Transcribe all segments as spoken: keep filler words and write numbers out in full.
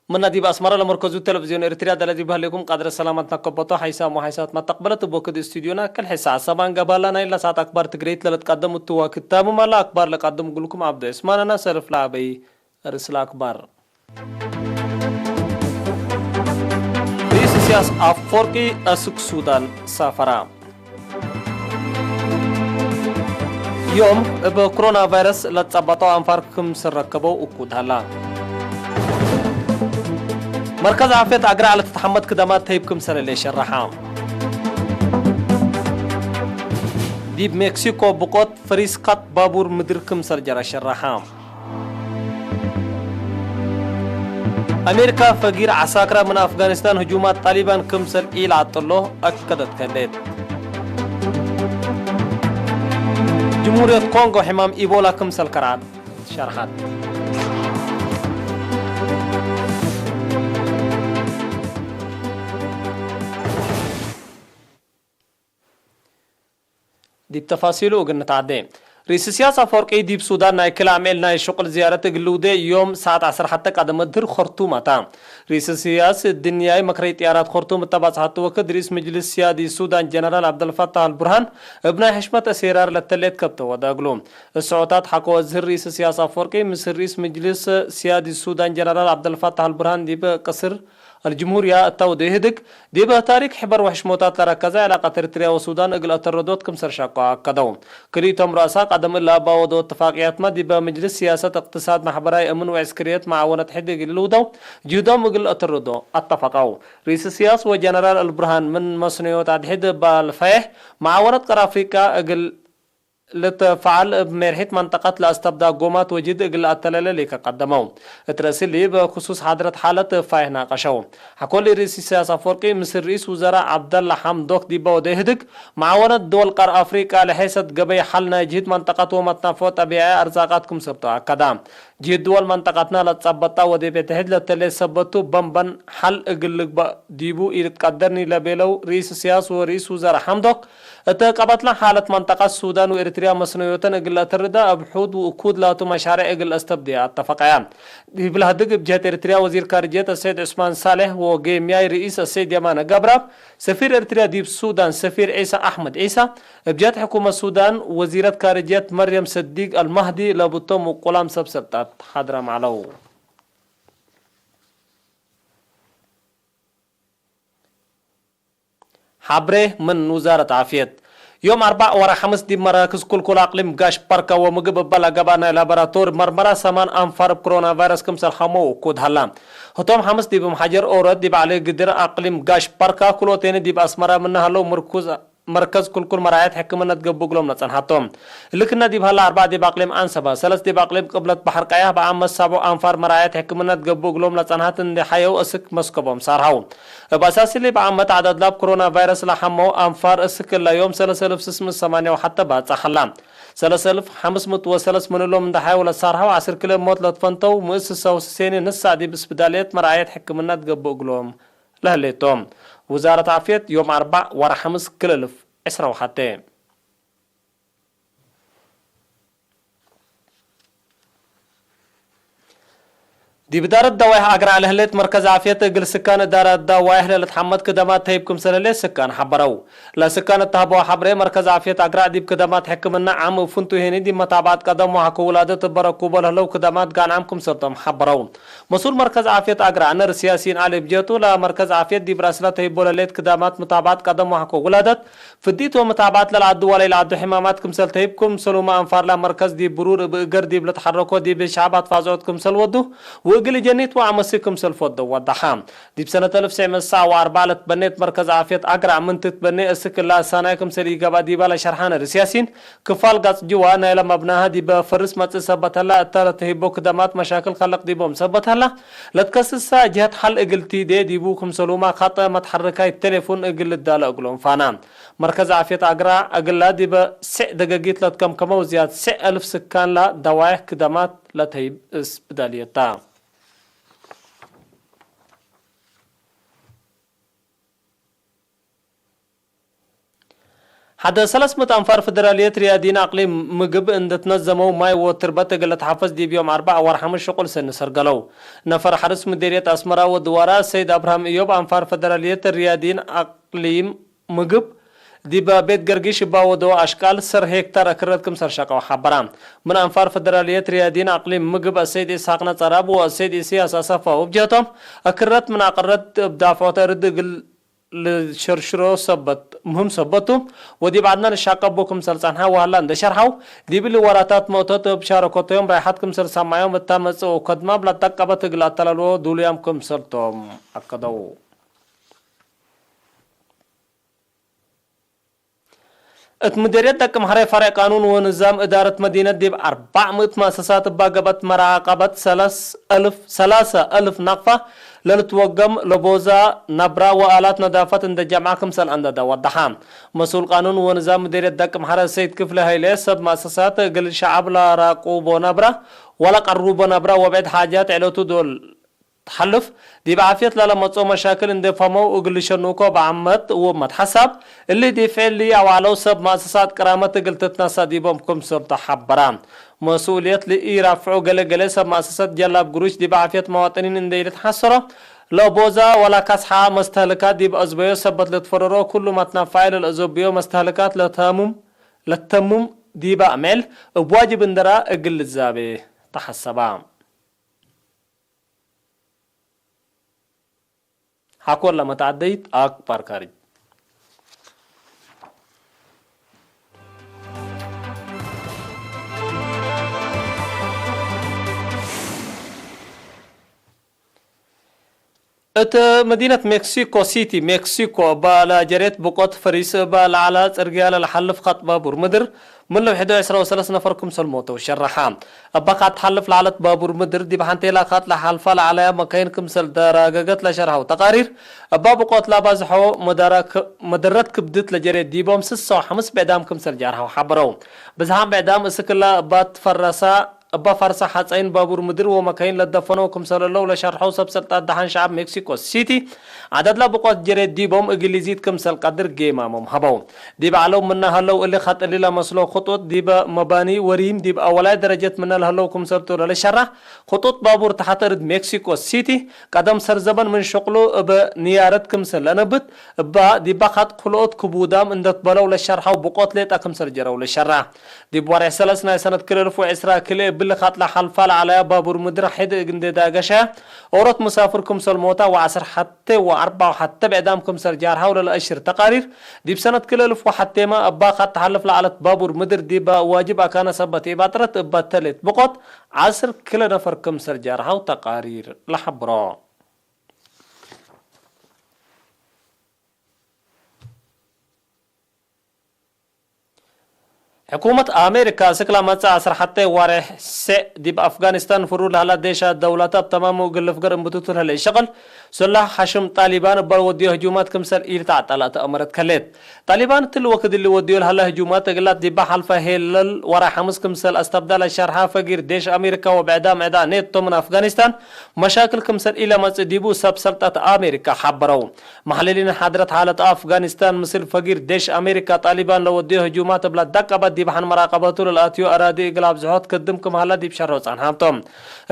ምነ ዲብ አስመረ ለመርከዙ ቴሌቪዝዮን ኤሪትርያ ደለ ዲብ ህሌኩም ቃድረ ሰላመት ነከበቶ ሐይሳም ወሐይሳት መተቅበለት እብ ወክድ ስቱድዮና ክል ሐይስ ሰዓት ሰባን ገባላ ናይላ ሰዓት አክባር ትግሬት ለልትቀደም እቱ ወክድ ታምም አለ። አክባር ለቀድም እግልኩም ዐብዱ ዑስማን አነ ሰልፍ ለአበይ ርእስ ለአክባር። ርኢስ ኢሳያስ አፈወርቂ አስክ ሱዳን ሳፈራ። ዮም እብ ኮሮና ቫይረስ ለትጸበጠው አንፋር ክምሰል ረከበው እኩድ ሀላ። መርከዝ ዓፍየት አግረዕ ለትትሐመድ ክደማት ተህይብ ክምሰል ህሌ ሸረሐ። ዲብ ሜክሲኮ ብቆት ፈሪስ ካት ባቡር ምድር ክምሰል ጀረ ሸረሐ። አሜሪካ ፈጊር ዐሳክራ ምን አፍጋኒስታን ህጁማት ጣሊባን ክምሰል ኢለዐጥሎ አከደት ከሌት። ጅምሁርየት ኮንጎ ሕማም ኢቦላ ክምሰል ከርዐት ሸርሐት። ዲብ ተፋሲሉ እግል ንትዓዴ። ርኢስ ኢሳያስ አፈወርቂ ዲብ ሱዳን ናይ ክል አምዕል ናይ ሹቅል ዝያረት እግል ልውዴ ዮም ሰዓት ዐስር ሐቴ ቀደመ ድህር ኸርቱም አታ። ርኢስ ኢሳያስ እድንያይ መክረይ ጥያራት ኸርቱም እተ ባጽሐቱ ወክድ ርኢስ ምጅልስ ሲያዲ ሱዳን ጀነራል ዐብደልፈታህ አልቡርሃን እብ ናይ ሕሽመት አሴራር ለተሌት ከብተ ወደ እግሉ። እት ሰዖታት ሐቆ ወዝህር ርኢስ ኢሳያስ አፈወርቂ ምስል ርኢስ ምጅልስ ሲያዲ ሱዳን ጀነራል ዐብደልፈታህ አልቡርሃን ዲብ ቅስር አልጅምሁርያ እተ ወደ ኢህድግ ዲብ ታሪክ ሕበር ወሕሽሞታት ለረከዘ ዕላቀት ኤሪትርያ ወሱዳን እግል አተረዶት ክምሰል ሸቆ አከደው። ክልኢቶም ሩአሳ ቀደም እለ አባ ወደው እትፋቅያትመ ዲበ ምጅልስ ሲያሰት፣ እቅትሳድ፣ ማሕበራይ፣ እምን ወዕስክርየት መዓወነት ሕድ እግል ልውደው ጅህዶም እግል አተረዶ አተፈቀው። ርኢስ ኢሳያስ ወጀነራል አልቡርሃን ምን መስነዮት አድሕድ ባልፈየሕ መዓወነት ቀር አፍሪቃ እግል ልትፈዐል እብ ሜርሒት መንጠቀት ለአስተብዳ ጎማት ወጅህድ እግል ለአተለለ ሊከ ቀደመው። እት ረእሲ እሊ እብ ክሱስ ሓድረት ሓለት ፋይሕ ናቀሸው። ሐቆ እሊ ርኢስ ኢሳያስ አፈወርቂ ምስል ርኢስ ውዘራእ ዐብደላ ሐምዶክ ዲበ ወደ ኢህድግ፣ መዓወነት ድወል ቀር አፍሪቃ ለሔሰት ገበይ ሐል ናይ ጅህድ መንጠቀት ወመትናፈዖ ጠቢዐ አርዛቃት ክምሰልቱ አከዳ። ጅህድ ድወል መንጠቀትነ ለትጸበጣ ወዲብ ኢትሕድ ለተሌ ሰበት ቱ፣ በን በን ሐል እግል ልግበእ ዲቡ ኢልትቀደርኒ ለቤለው ርኢስ ኢሳያስ ወርኢስ ውዘራእ ሐምዶክ፣ እት ቀበትለ ሓለት መንጠቀት ሱዳን ወኤሪትርያ መስነዮተን እግል ለአተርዳ እብ ሑድ ወእኩድ ላቱ መሻሬዕ እግል ለአስተብድየ አተፈቀያ። ዲብለ ህድግ እብ ጀህት ኤሪትርያ ወዚር ካርጅየት አሰይድ ዑስማን ሳሌሕ ወጌምያይ ርኢስ አሰይድ የማነ ገብረአብ፣ ሰፊር ኤሪትርያ ዲብ ሱዳን ሰፊር ዒሳ አሕመድ ዒሳ፣ እብ ጀህት ሕኩመት ሱዳን ወዚረት ካርጅየት መርየም ሰዲግ አልማህዲ ለብቶም ውቁላም ሰብ ሰልጣት ሓድረም ዐለው። ሐብሬ ምን ውዛረት ዓፍየት። ዮም አርበዕ ወርሕ ሐምስ ዲብ መራክዝ ኩልኩል አቅሊም ጋሽ በርከ ወምግብ እበ ለገብአ ናይ ላቦራቶሪ መርመራ ሰማን አንፋር እብ ኮሮና ቫይረስ ክምሰል ሐመው እኩድ ሀላ። ህቶም ሐምስ ዲብ እምሐጀር ኦረት ዲብ ዐሊ ግድር አቅሊም ጋሽ በርከ፣ ክልኦቴኒ ዲብ አስመረ ምነ ሀለው ምርኩዝ መርከዝ ክልኩል መራየት ሕክምነት ገብእ እግሎም ለጸንሐቶም። እሊ ክነ ዲብ ሀላ አርበዕ ዲብ አቅሊም ዐንሰበ፣ ሰለስ ዲብ አቅሊም ቅብለት በሐር ቀያሕ፣ በአመት ሳብዑ አንፋር መራየት ሕክምነት ገብእ እግሎም ለጸንሐት እንዴ ሐየው እስክ መስከቦም ሳርሐው። እብ አሳስ እሊ በአመት ዐደድ ላብ ኮሮና ቫይረስ ለሐመው አንፋር እስክ እለ ዮም ሰለስ እልፍ ስስ ምእት ሰማንያ ወሐተ ባጽሕ ሀላ። ሰለስ እልፍ ሐምስ ምእት ወሰለስ ምን እሎም እንዴ ሐየው ለሳርሐው፣ ዐስር ክልኤ ሞት ለትፈንተው፣ ምእት ስሳ ወስሴኒ ንሳዕ ዲብ ስብዳልየት መራየት ሕክምነት ገብእ እግሎም ለህሌቶም። ውዛረት ዓፍየት ዮም አርበዕ ወርሕ ሐምስ ክል እልፍ ዕስራ ወሐቴ። ዲብ እዳረት ደዋይሕ አግረዕ ለህሌት መርከዝ ዓፍየት እግል ስካን እዳረት ደዋይሕ ለልትሐመድ ክደማት ተህይብ ክምሰል ህሌት ስካን ሐበረው። ለስካን እተሀበው ሐብሬ መርከዝ ዓፍየት አግረዕ ዲብ ክደማት ሕክምና ዓም እብ ፍንቱይ ህኒ ዲብ መታብዐት ቀደም ወሐኮ ውላደት እበ ረኩቦ ለህለው ክደማት ጋንዓም ክምሰልቶም ሐበረው። መስኡል መርከዝ ዓፍየት አግረዕ ነርስ ያሲን ዐሊ እብ ጀቱ፣ ለመርከዝ ዓፍየት ዲብ ረአስለ ተህይቦ ለህሌት ክዳማት መታብዐት ቀደም ወሐቆ ውላደት፣ ፍዲት ወመታብዐት ለልዐዱ ወለኢልዐዱ ሕማማት ክምሰል ተህይብ ክምሰሉመ አንፋር ለመርከዝ ዲብ ብሩር እብ እገር ዲብ ልትሐረኮ ዲብ ሸዐብ አትፋዝዖት ክምሰል ወዱ ወእግል እጀኒት ወአመሲ ክምሰል ፈዶ ወደሐ። ዲብ ሰነት አልፍ ትስዕ ምእት ሰብዓ ወአርበዕ ለትበኔት መርከዝ ዓፍየት አግረዕ ምን ትትበኔ እስክ እለ አሳናይ ክምሰል ኢገብአ ዲበ ለሸርሐ ነርስ ያሲን፣ ክፋል ጋጽ ጅዋ ናይለ መብናሀ ዲበ ፈርስ መጽእ ሰበት ሀላ፣ እተ ለተህይቦ ክደማት መሻክል ከልቅ ዲቦም ሰበት ሀላ፣ ለትከስሰ ጀህት ሐል እግል ቲዴ ዲቡ ክምሰሉመ፣ ካጠ መትሐረካይ ቴሌፉን እግል ልዳለ እግሎም ፋና። መርከዝ ዓፍየት አግረዕ እግላ ዲበ ስዕ ደገጊት ለትከምከመው ዝያድ ስዕ አልፍ ስካን ለደዋይሕ ክደማት ለተህይብ እስብዳልየታ። ዐደ ሰለስ ምእት አንፋር ፈደራልየት ርያድይን አቅሊም ምግብ እንዴ ትነዘመው ማይ ወትርበት እግል ለትሐፈዝ ዲብ ዮም አርበዕ ወር ሐምስ ሽቁል ሰኒ ሰርገለው። ነፈር ሐርስ ምዴርየት አስመራ ወድዋራ ሰይድ አብርሃም እዮብ አንፋር ፈደራልየት ርያድይን አቅሊም ምግብ ዲበ ቤት ገርጊሽ እባ ወደው አሽቃል ሰር ሄክታር አክረት ክምሰል ሸቀው ሐበራ። ምን አንፋር ፈደራልየት ርያድይን አቅሊም ምግብ አሰይድ ኢስሐቅ ነጸራብ ወአሰይድ ኢሰያስ አሰፋ ወብጀህቶም አክረት ምን አቅረት እብ ዳፍዖት አርድ እግል ልሸርሽሮ ሰበት፣ ምህም ሰበት ቱ። ወዲብ ዐድና ልሻቀቡ ክምሰል ጸንሐ ወሀላ እንዴ ሸርሐው፣ ዲብ እሊ ወራታት መእቶት እብ ሻረኮቶም ራይሐት ክምሰል ሰማዮም እታ መጽእ ወከድማብ ለጠቀበት እግል አተላልዎ ዱሉያም ክምሰል ቶም አከደው። እት ምዴርየት ደቅ ምሐሬ ፈሬዕ ቃኑን ወንዛም እዳረት መዲነት ዲብ አርበዕ ምእት መአሰሳት እባ ገብአት መራቀበት ሰለስ አልፍ፣ ሰላሰ አልፍ ናቅፋ ለልትወገም ለቦዛ ነብራ ወአላት ነዳፈት እንዴ ጀምዐ ክምሰል አንደደ ወደሐ። መስኡል ቃኑን ወንዛም ምዴርየት ደቅ ምሐሬ ሰይድ ክፍሌ ሀይሌ፣ ሰብ መአሰሳት እግል ሸዐብ ለራቁቦ ነብራ ወለቀሩቦ ነብራ ወብዕድ ሓጃት ዐለቱ ዶል ተሐልፍ፣ ዲብ ዓፍየት ለለመጽኦ መሻክል እንዴ ፈሀመው እግል ልሸኑኮ በዐመት ወመትሐሳብ፣ እሊ ዲብ ፍዕል ለአውዐለው ሰብ መአሰሳት ቅራመት እግል ትትነሰእ ዲቦም ክምሰል ተሐበረ። መስኡልየት ለኢራፍዑ ገሌ ገሌ ሰብ መአሰሳት ጀላብ ግሩሽ ዲብ ዓፍየት መዋጥኒን እንዴ ኢልትሐሰሮ፣ ለቦዛ ወለከስሐ መስተህልካት ዲብ አዝበዮ ሰበት ልትፈረሮ፣ ኩሉ መትነፋዒ ለልአዘብዮ መስተህልካት ለተሙም፣ ለተሙም ዲበ አምዕል እብ ዋጅብ እንደራ እግል ልዛቤ ተሐሰባ። ሐቆለ መትዐደይት አክባር ካርጅ። እት መዲነት ሜክሲኮ ሲቲ፣ ሜክሲኮ፣ እበ ለጀሬት ብቆት ፈሪስ እበ ለዐለ ጽርግያ ለለሐልፍ ኸጥ ባቡር ምድር፣ ምን ለውሕዶ ዕስራ ወሰለስ ነፈር ክምሰል ሞተው ሸረሐ። እበ ካት ተሐልፍ ለዐለት ባቡር ምድር፣ ዲብ ሐንቴላ ካት ለሐልፋ ለዐለያ መካይን ክምሰል ደራገገት ለሸርሐው ተቃሪር፣ እበ ብቆት ለባዝሖ መዳራ ክ-፣ መደረት ክብድት ለጀሬት ዲቦም ስሳ ወሐምስ ብዕዳም ክምሰል ጃርሐው ሐበረው። ብዝሓም ብዕዳም እስክላ እበ ትፈረሳ፣ እበ ፈርሰ ሐጸይን ባቡር ምድር ወመካይን ለደፈነው ክምሰል ህለው ለሸርሐው ሰብ ሰልጣን ደሓን ሸዐብ ሜክሲኮ ሲቲ፣ ዐደድለ ብቆት ጀሬት ዲቦም እግል ይዚድ ክምሰል ቀድር ጌማሞም ሀበው። ዲብ ዐለው ምነ ሀለው እሊ ኸጥ እሊ ለመስሎ ክጡጥ ዲበ መባኒ ወሪም ዲብ አወላይ ደረጀት ምነ ለሀለው ክምሰልቱ ለልሸራሕ ክጡጥ ባቡር ተሐት እርድ ሜክሲኮ ሲቲ ቀደም ሰርዘመን ምን ሸቅሉ እበ ንያረት ክምሰል ለነብት እባ ዲባ ኸጥ ክልኦት ክቡዳም እንደትበለው ለሸርሐው ብቆት ሌጠ ክምሰል ጀረው ልሸራሕ። ዲብ ወሬሕ ሰለስ ናይ ሰነት ክልኤ እልፍ ወዕስራ ክልኤ እብሊ ኸጥ ለሐልፋ ለዐለያ ባቡር ምድር ሕድ እግ እንዴ ዳገሸ ኦሮት ሙሳፍር ክምሰል ሞታ ወዐስር ሐቴ ወአርበዕ ሐቴ ብዕዳም ክምሰል ጃርሐው ለለአሽር ተቃሪር፣ ዲብ ሰነት ክልኤ እልፍ ወሐቴመ እባ ኸጥ ተሐልፍ ለዐለት ባቡር ምድር ዲበ ዋጅብ አካነ ሰበት ኢባጥረት እባ ተሌት ብቆት ዐስር ክለ ነፈር ክምሰል ጃርሐው ተቃሪር ለሐብሮ። ሕኩመት አሜሪካ፣ እስክ ለመጽእ ዐስር ሐቴ ዋሬሕ ሴዕ፣ ዲብ አፍጋኒስታን ፍሩድ ለሀላ ዴሻት ደውላተ እብ ተማሙ እግል ልፍገር እምብቱ ቱ ለህሌ ሸቅል፣ ሶላሕ ሐሽም ጣሊባን እበ ወድዮ ህጁማት ክምሰል ኢልትዐጠለ ተአመረት ከሌት። ጣሊባን እትሊ ወክድ እሊ ወድዮ ለሀለ ህጁማት እግላት ዲበ ሐልፈ ሄለል ወራይ ሐምስ ክምሰል አስተብዳለ ሸርሐ ፈጊር ዴሽ አሜሪካ ወብዕዳም ዕዳ ኔቶ ምን አፍጋኒስታን መሻክል ክምሰል ኢለመጽእ ዲቡ ሰብ ሰልጠት አሜሪካ ሐበረው። መሐልሊን ሓድረት ሓለት አፍጋኒስታን ምስል ፈጊር ዴሽ አሜሪካ ጣሊባን ለወድዮ ህጁማት እብ ለደቀበት ዲብ ሐን መራቀበቱ ለልአትዮ አራዲ እግል አብዝሖ ትክድም ክም ሀለ ዲብ ሸርሖ ጸንሐቶም።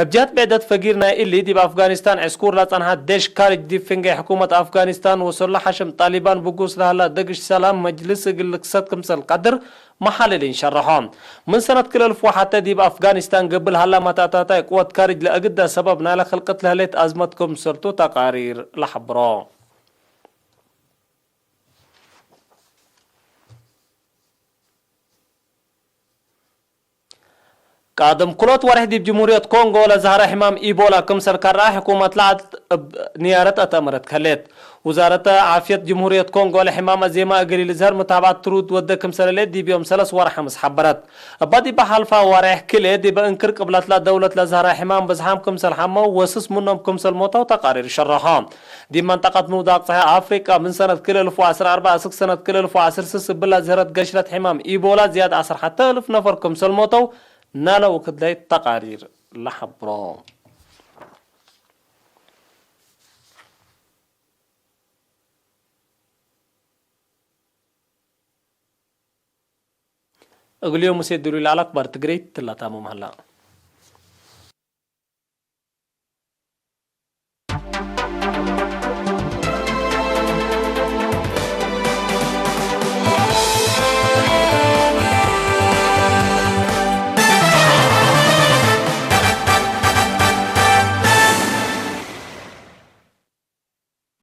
እብ ጀህት ብዕደት ፈጊር ናይ እሊ ዲብ አፍጋኒስታን ዕስኩር ለጸንሐት ዴሽ ካርጅ ዲብ ፍንጌ ሕኩመት አፍጋኒስታን ወሶሎ ሐሽም ጣሊባን ብጉስ ለሀላ ደግሽ ሰላም መጅልስ እግል ልክሰት ክምሰል ቀድር መሐልሊን ሸረሖ። ምን ሰነት ክልኤ እልፍ ወሐቴ ዲብ አፍጋኒስታን ገብእ ለሀላ መታታታይ ቅወት ካርጅ ለእግዳ ሰበብ ናይለ ክልቅት ለህሌት አዝመት ክምሰልቱ ተቃሪር ለሐብሮ። ቃድም ክልኦት ወሬሕ ዲብ ጅምሁርየት ኮንጎ ለዘሀረ ሕማም ኢቦላ ክምሰል ከረአ ሕኩመት ለዐድ እብ ንያረት አተአመረት ከሌት። ውዛረተ ዓፍየት ጅምሁርየት ኮንጎ ለሕማም አዜመ እግል ኢልዝሀር ምታብዐት ትሩድ ወደ ክምሰል ህሌት ዲብ ዮም ሰለስ ወርሐምስ ሐበረት። እባ ዲበ ሐልፋ ዋሬሕ ክልኤ ዲበ እንክር ቅብለትላ ደውለት ለዘሀረ ሕማም ብዝሓም ክምሰል ሐመው ወስስ ምኖም ክምሰል ሞተው ተቃሪር ሸረሖ። ዲብ መንጠቀት ምውዳቅ ጸሐይ አፍሪቃ ምን ሰነት ክልኤ እልፍ ወዐስር አርበዕ እስክ ሰነት ክልኤ እልፍ ወዐስር ስስ እብላ ዝህረት ገሽለት ሕማም ኢቦላ ዝያድ ዐስር ሐተ እልፍ ነፈር ክምሰል ሞተው ናለ ወክድ ለይት ተቃሪር ለሐብሮ። እግልዮም ሙሴ ዱሉይ ለዐለ አክባር ትግሬ ትላታሞም ሀላ።